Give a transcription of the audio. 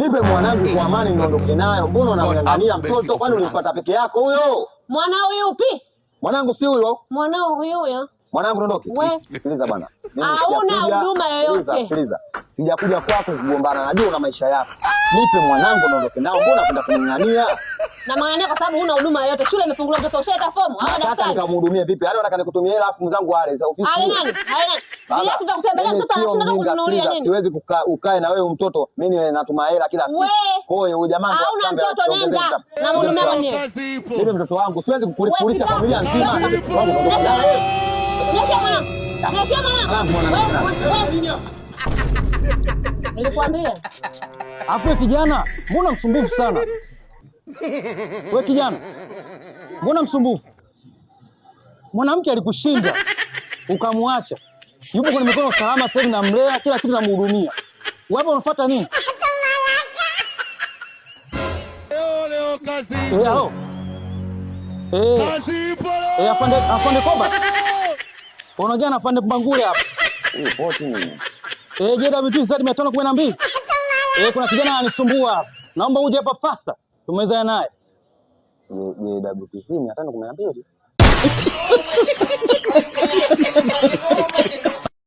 Nipe mwanangu kwa amani niondoke nayo. Mbona God have unamng'ang'ania mercy mtoto? Kwani upon us. ulimpata peke yako huyo? Mwanao yupi? Mwanangu si huyo. Mwanao huyu huyo. Mwanangu niondoke. We. Sikiliza bwana. Mimi Hauna huduma yoyote. Sikiliza, sikiliza. Sijakuja kwako kugombana. Najua una maisha yako. Nipe mwanangu niondoke nao. Mbona unapenda kuning'ang'ania? Namng'ang'ania kwa sababu huna huduma yoyote. Shule imefunguliwa, mtoto ushaeka fomu. Hawa Nataka daktari. nikamhudumie vipi? Yaani nataka nikutumie hela afu mzangu ale za ofisi. Ale nani? Ale nani? Baba, Viatu vya kutembelea mimi mtoto sio anashinda mjinga, kununulia sikiliza, nini? Siwezi ukae na wewe mtoto, mimi natuma hela kila siku. We. Kwa hiyo huyu jamaa ndo Hauna atambe mtoto, atuongezee nenda. kitabu. Namhudumia mwenyewe. Mimi mtoto wangu siwezi kukulisha Wewe, familia nzima. sitaki. Wangu mtoto wangu. Niachie mwanangu. Niachie mwanangu. Mwanangu, Wewe, wewe. Nilikwambia. Afu we kijana, mbona msumbufu sana? We kijana, mbona msumbufu? Mwanamke alikushinda ukamwacha, yupo kwenye mikono salama sasa hivi, namlea kila kitu, namhudumia. Wewe unafuata nini? Eh, halo. Eh, eh, afande, afande Koba. Unaongea na afande Mbangule hapa. Huyu poti nini? Eh, JWT Z 512. Eh, kuna kijana ananisumbua hapa. Naomba uje hapa faster. Tumezana naye. JWTC 512.